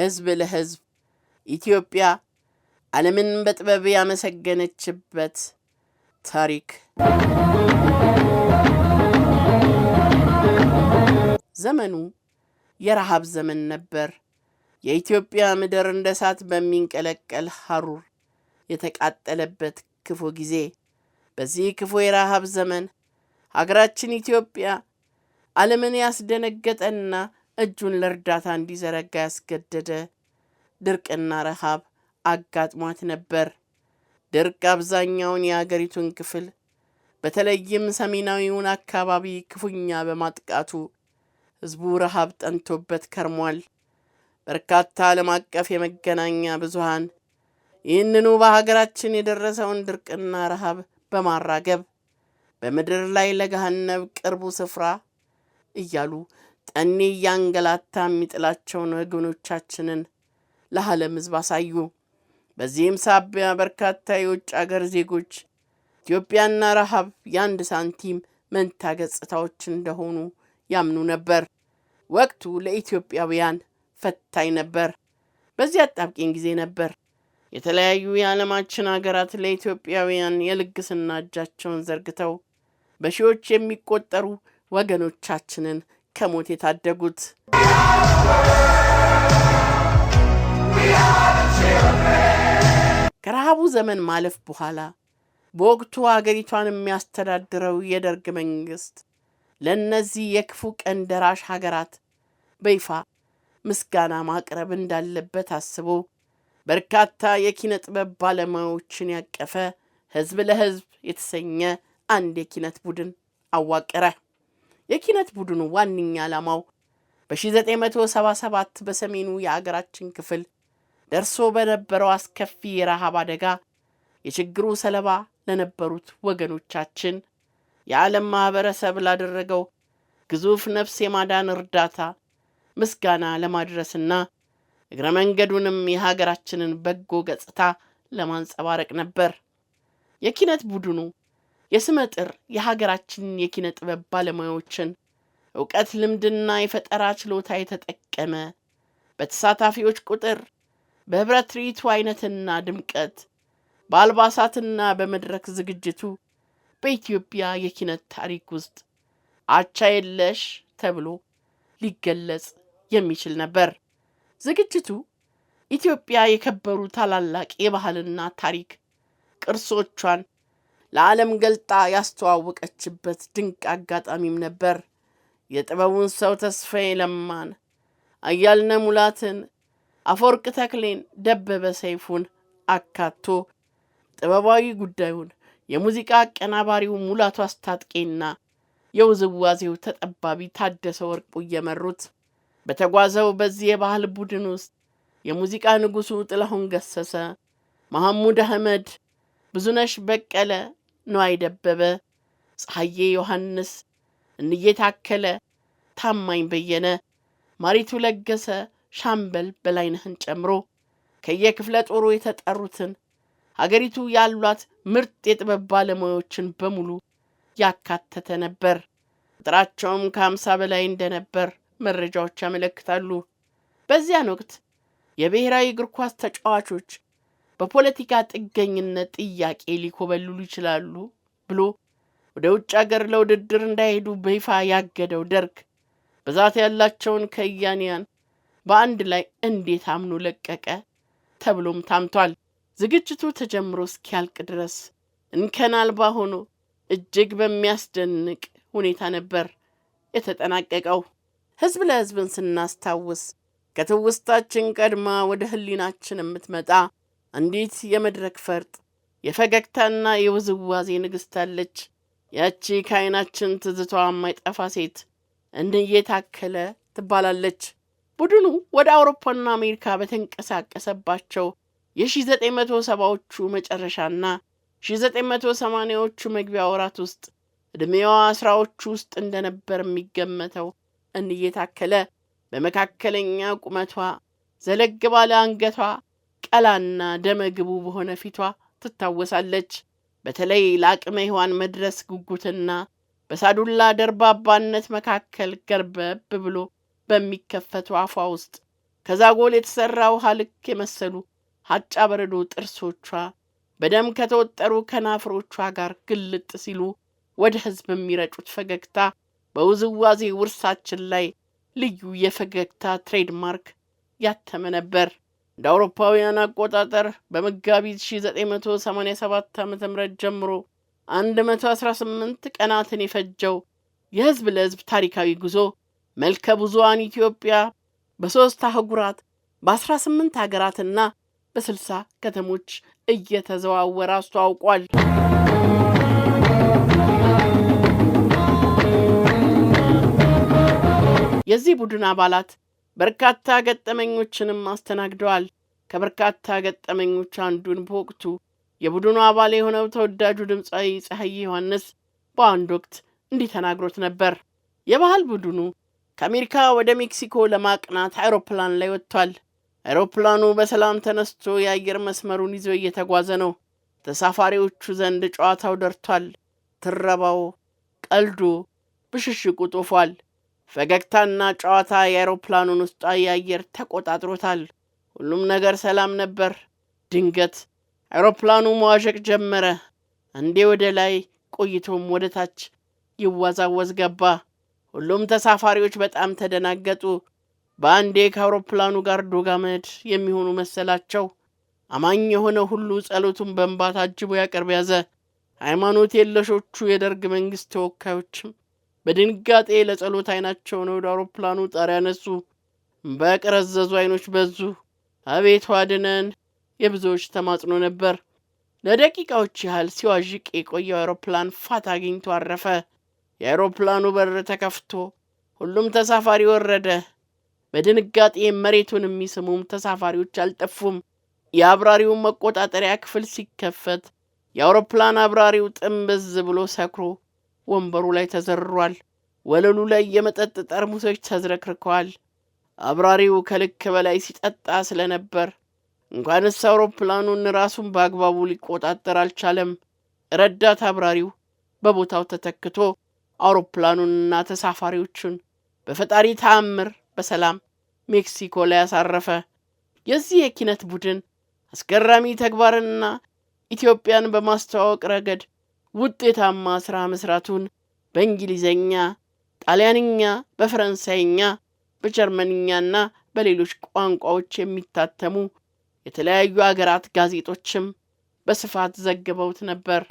ሕዝብ ለሕዝብ ኢትዮጵያ ዓለምን በጥበብ ያመሰገነችበት ታሪክ። ዘመኑ የረሃብ ዘመን ነበር። የኢትዮጵያ ምድር እንደ እሳት በሚንቀለቀል ሐሩር የተቃጠለበት ክፉ ጊዜ። በዚህ ክፉ የረሃብ ዘመን ሀገራችን ኢትዮጵያ ዓለምን ያስደነገጠና እጁን ለእርዳታ እንዲዘረጋ ያስገደደ ድርቅና ረሃብ አጋጥሟት ነበር። ድርቅ አብዛኛውን የአገሪቱን ክፍል በተለይም ሰሜናዊውን አካባቢ ክፉኛ በማጥቃቱ ሕዝቡ ረሃብ ጠንቶበት ከርሟል። በርካታ ዓለም አቀፍ የመገናኛ ብዙሃን ይህንኑ በሀገራችን የደረሰውን ድርቅና ረሃብ በማራገብ በምድር ላይ ለገሃነብ ቅርቡ ስፍራ እያሉ ጠኔ እያንገላታ የሚጥላቸውን ወገኖቻችንን ለዓለም ሕዝብ አሳዩ። በዚህም ሳቢያ በርካታ የውጭ አገር ዜጎች ኢትዮጵያና ረሃብ የአንድ ሳንቲም መንታ ገጽታዎች እንደሆኑ ያምኑ ነበር። ወቅቱ ለኢትዮጵያውያን ፈታኝ ነበር። በዚህ አጣብቂኝ ጊዜ ነበር የተለያዩ የዓለማችን አገራት ለኢትዮጵያውያን የልግስና እጃቸውን ዘርግተው በሺዎች የሚቆጠሩ ወገኖቻችንን ከሞት የታደጉት። ከረሃቡ ዘመን ማለፍ በኋላ በወቅቱ አገሪቷን የሚያስተዳድረው የደርግ መንግስት ለእነዚህ የክፉ ቀን ደራሽ ሀገራት በይፋ ምስጋና ማቅረብ እንዳለበት አስቦ በርካታ የኪነ ጥበብ ባለሙያዎችን ያቀፈ ሕዝብ ለሕዝብ የተሰኘ አንድ የኪነት ቡድን አዋቀረ። የኪነት ቡድኑ ዋነኛ ዓላማው በ1977 በሰሜኑ የአገራችን ክፍል ደርሶ በነበረው አስከፊ የረሃብ አደጋ የችግሩ ሰለባ ለነበሩት ወገኖቻችን የዓለም ማኅበረሰብ ላደረገው ግዙፍ ነፍስ የማዳን እርዳታ ምስጋና ለማድረስና እግረ መንገዱንም የሀገራችንን በጎ ገጽታ ለማንጸባረቅ ነበር። የኪነት ቡድኑ የስመጥር የሀገራችንን የኪነ ጥበብ ባለሙያዎችን እውቀት፣ ልምድና የፈጠራ ችሎታ የተጠቀመ በተሳታፊዎች ቁጥር፣ በኅብረ ትርኢቱ አይነትና ድምቀት፣ በአልባሳትና በመድረክ ዝግጅቱ በኢትዮጵያ የኪነት ታሪክ ውስጥ አቻ የለሽ ተብሎ ሊገለጽ የሚችል ነበር። ዝግጅቱ ኢትዮጵያ የከበሩ ታላላቅ የባህልና ታሪክ ቅርሶቿን ለዓለም ገልጣ ያስተዋወቀችበት ድንቅ አጋጣሚም ነበር። የጥበቡን ሰው ተስፋዬ ለማን፣ አያልነ ሙላትን፣ አፈወርቅ ተክሌን፣ ደበበ ሰይፉን አካቶ ጥበባዊ ጉዳዩን የሙዚቃ አቀናባሪው ሙላቱ አስታጥቄና የውዝዋዜው ተጠባቢ ታደሰ ወርቁ እየመሩት በተጓዘው በዚህ የባህል ቡድን ውስጥ የሙዚቃ ንጉሡ ጥላሁን ገሰሰ፣ መሐሙድ አህመድ፣ ብዙነሽ በቀለ፣ ነዋይ ደበበ፣ ፀሐዬ ዮሐንስ፣ እንዬ ታከለ፣ ታማኝ በየነ፣ ማሪቱ ለገሰ፣ ሻምበል በላይነህን ጨምሮ ከየክፍለ ጦሩ የተጠሩትን ሀገሪቱ ያሏት ምርጥ የጥበብ ባለሙያዎችን በሙሉ ያካተተ ነበር። ቁጥራቸውም ከ50 በላይ እንደነበር መረጃዎች ያመለክታሉ። በዚያን ወቅት የብሔራዊ እግር ኳስ ተጫዋቾች በፖለቲካ ጥገኝነት ጥያቄ ሊኮበልሉ ይችላሉ ብሎ ወደ ውጭ አገር ለውድድር እንዳይሄዱ በይፋ ያገደው ደርግ ብዛት ያላቸውን ከያንያን በአንድ ላይ እንዴት አምኖ ለቀቀ ተብሎም ታምቷል። ዝግጅቱ ተጀምሮ እስኪያልቅ ድረስ እንከን አልባ ሆኖ እጅግ በሚያስደንቅ ሁኔታ ነበር የተጠናቀቀው። ሕዝብ ለሕዝብን ስናስታውስ ከትውስታችን ቀድማ ወደ ሕሊናችን የምትመጣ አንዲት የመድረክ ፈርጥ የፈገግታና የውዝዋዜ ንግሥት አለች። ያቺ ከዓይናችን ትዝቷ የማይጠፋ ሴት እንዬ ታከለ ትባላለች። ቡድኑ ወደ አውሮፓና አሜሪካ በተንቀሳቀሰባቸው የ1970ዎቹ መጨረሻና 1980ዎቹ መግቢያ ወራት ውስጥ ዕድሜዋ 10ዎቹ ውስጥ እንደነበር የሚገመተው እንዬ ታከለ በመካከለኛ ቁመቷ፣ ዘለግ ባለ አንገቷ፣ ቀላና ደመግቡ በሆነ ፊቷ ትታወሳለች። በተለይ ለአቅመ ሔዋን መድረስ ጉጉትና በሳዱላ ደርባባነት መካከል ገርበብ ብሎ በሚከፈቱ አፏ ውስጥ ከዛጎል የተሠራ ውሃ ልክ የመሰሉ ሀጫ በረዶ ጥርሶቿ በደም ከተወጠሩ ከናፍሮቿ ጋር ግልጥ ሲሉ ወደ ሕዝብ የሚረጩት ፈገግታ በውዝዋዜ ውርሳችን ላይ ልዩ የፈገግታ trademark ያተመ ነበር። እንደ አውሮፓውያን አቆጣጠር በመጋቢት 1987 ዓ.ም ጀምሮ 118 ቀናትን የፈጀው የሕዝብ ለሕዝብ ታሪካዊ ጉዞ መልከ ብዙኃን ኢትዮጵያ በ3 አህጉራት በ18 ሀገራትና በ60 ከተሞች እየተዘዋወረ አስተዋውቋል። የዚህ ቡድን አባላት በርካታ ገጠመኞችንም አስተናግደዋል። ከበርካታ ገጠመኞች አንዱን በወቅቱ የቡድኑ አባል የሆነው ተወዳጁ ድምፃዊ ፀሐዬ ዮሐንስ በአንድ ወቅት እንዲህ ተናግሮት ነበር። የባህል ቡድኑ ከአሜሪካ ወደ ሜክሲኮ ለማቅናት አይሮፕላን ላይ ወጥቷል። አይሮፕላኑ በሰላም ተነስቶ የአየር መስመሩን ይዞ እየተጓዘ ነው። ተሳፋሪዎቹ ዘንድ ጨዋታው ደርቷል። ትረባው፣ ቀልዱ፣ ብሽሽቁ ጦፏል። ፈገግታና ጨዋታ የአይሮፕላኑን ውስጣዊ አየር ተቆጣጥሮታል። ሁሉም ነገር ሰላም ነበር። ድንገት አይሮፕላኑ መዋዠቅ ጀመረ። አንዴ ወደ ላይ ቆይቶም ወደ ታች ይወዛወዝ ገባ። ሁሉም ተሳፋሪዎች በጣም ተደናገጡ። በአንዴ ከአውሮፕላኑ ጋር ዶግ አመድ የሚሆኑ መሰላቸው። አማኝ የሆነ ሁሉ ጸሎቱን በእንባ ታጅቦ ያቀርብ ያዘ። ሃይማኖት የለሾቹ የደርግ መንግስት ተወካዮችም በድንጋጤ ለጸሎት አይናቸውን ወደ አውሮፕላኑ ጣሪያ ያነሱ። በቀረዘዙ አይኖች በዙ። አቤቱ አድነን የብዙዎች ተማጽኖ ነበር። ለደቂቃዎች ያህል ሲዋዥቅ የቆየው አውሮፕላን ፋታ አግኝቶ አረፈ። የአውሮፕላኑ በር ተከፍቶ ሁሉም ተሳፋሪ ወረደ። በድንጋጤ መሬቱን የሚስሙም ተሳፋሪዎች አልጠፉም። የአብራሪውን መቆጣጠሪያ ክፍል ሲከፈት የአውሮፕላን አብራሪው ጥንብዝ ብሎ ሰክሮ ወንበሩ ላይ ተዘርሯል። ወለሉ ላይ የመጠጥ ጠርሙሶች ተዝረክርከዋል። አብራሪው ከልክ በላይ ሲጠጣ ስለነበር እንኳንስ አውሮፕላኑን ራሱን በአግባቡ ሊቆጣጠር አልቻለም። ረዳት አብራሪው በቦታው ተተክቶ አውሮፕላኑንና ተሳፋሪዎቹን በፈጣሪ ተአምር በሰላም ሜክሲኮ ላይ አሳረፈ። የዚህ የኪነት ቡድን አስገራሚ ተግባርና ኢትዮጵያን በማስተዋወቅ ረገድ ውጤታማ ስራ መስራቱን በእንግሊዘኛ፣ ጣሊያንኛ፣ በፈረንሳይኛ፣ በጀርመንኛና በሌሎች ቋንቋዎች የሚታተሙ የተለያዩ አገራት ጋዜጦችም በስፋት ዘግበውት ነበር።